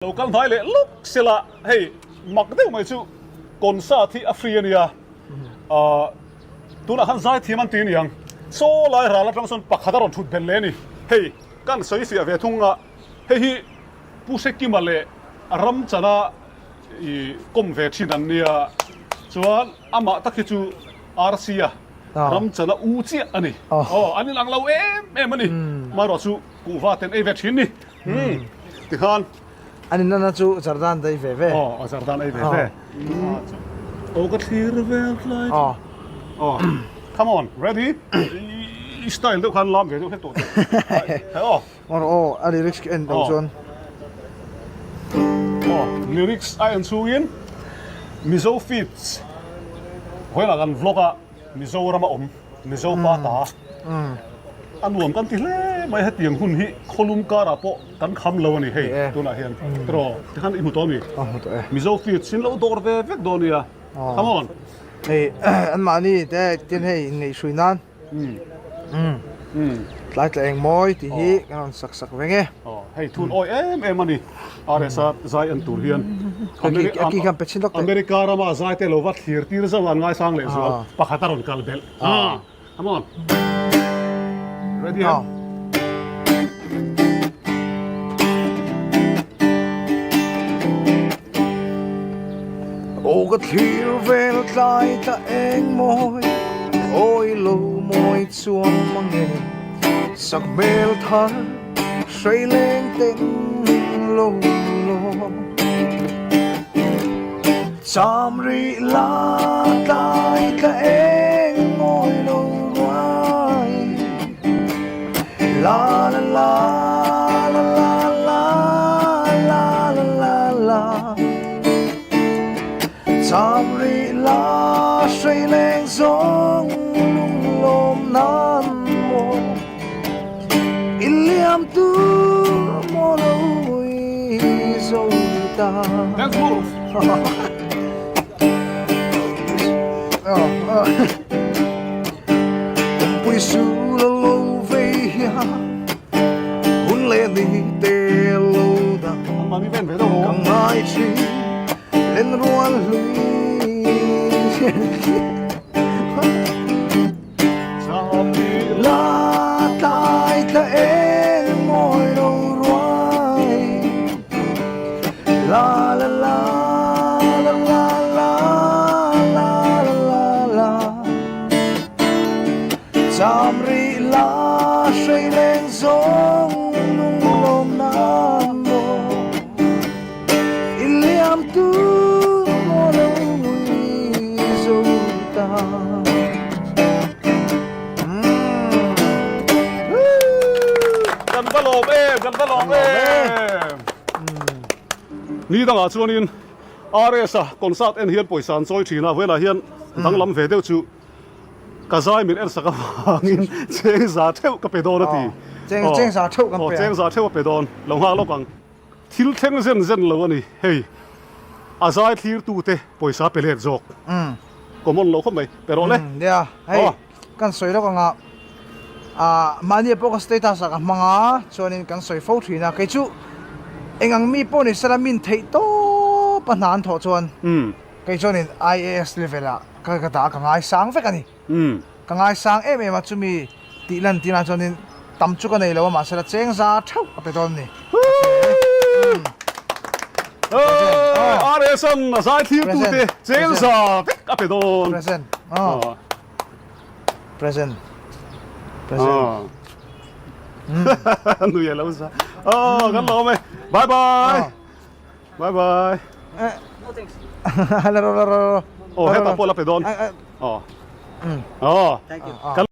Lo kal hnai leh lawk sela hei mak deuh mai chu concert hi a free a nia ah tunah khan zaithiam an ti aniang saw lai ral atang sawn pakhat a rawn thut belh leh a ni hei kan sawi fiah ve thung a hei hi Pu Hrekima leh Ramchana i kawm ve thin an nia chuan amah tak hi chu RC a Ramchana u chiah a ni aw an inang lo em em a ni amaherawh chu kuhva ten ei ve thin ni. Umm tikhan. An in nana chu Zardan ei ve ve. Aw Zardan ei ve ve. Aw ka thlir vel tlai chu. Aw come on ready i style deuh khan lam ve deuh hlek tawh teh. Aw. Aw aw a lyrics ka en loh chuan. Aw lyrics a en chhungin Mizo feeds vawiinah kan vlog a. Mizoram a awm, Mizo pa ta a nuam kan ti hle mai hetiang hun hi khawlum karah pawh kan kham lo a ni hei tunah hian tiraw tikhan i hmu tawh a mi? Mizo feeds in lo dawr ve vek dawn nia come on. Hei anmahni te tin hei inneihhrui nan tlai tla eng mawi tih hi kan rawn sak sak veng e. Hei thun awi em em a ni RSa zai en tur hian America rama zai te lo va thlir tir zauh an ngaisang leh zual pakhat a rawn kal belh come on ready em? Aw ka thlir vel tlai tla eng mawi awi lo mawi chuan mange sak hmel thar Hrei leng ten lo lo Cham rih la tlai tla eng mawi lo ruai La la la la la la la la la la Cham rih la hrei leng zawng lung lawm nan maw I liam tur maw lo i zo ta. Dance move. Kumpui su lo lo vei hian hun leh ni te lo dang. Mami ven ve deuh Ka ngai thin len rual hlui. La tlai tla eng mawi lo ruai La la la la la la la la la Cham rih la hrei leng zawng nung lawm nan maw I liam tu maw lo ngui zo ta. Kan va lawm em, kan va lawm em. Ni dangah chuanin RS-a concert en hian pawisa an chawi thin a, vawiinah hian danglam ve deuh chu ka zai min en sak avangin cheng za theuh ka pe dawn a ti. Cheng za theuh kan pe a. Cheng za theuh a pe dawn, lo nghak lawk ang. Thil thleng zen zen lo a ni hei, a zai thlirtute pawisa pe let zawk. Common lo khawp mai, pe rawh le. Nia, hei kan sawi lawk anga mahni pawh ka status ah ka hmang a, chuanin kan sawi fo thin a, kei chu eng ang mi pawh ni sela min theih tawp a hna an thawh chuan kei chuanin IAS level ah ka ka dah a ka ngaisang vek a ni. Ka ngaisang em em a, chumi tih lan tirah chuanin tam chu ka nei lo a, mahse la cheng za theuh a pe dawn a ni. RSN a zai thlir tute cheng za vek a pe dawn. Present. Oh. Present. Present. Nui a lo za. Oh, kan lawm e. Bye bye. Bye bye. No thanks. La ro la ro. Oh, heta pawh la pe dawn. Oh. Oh. Thank you. Kan.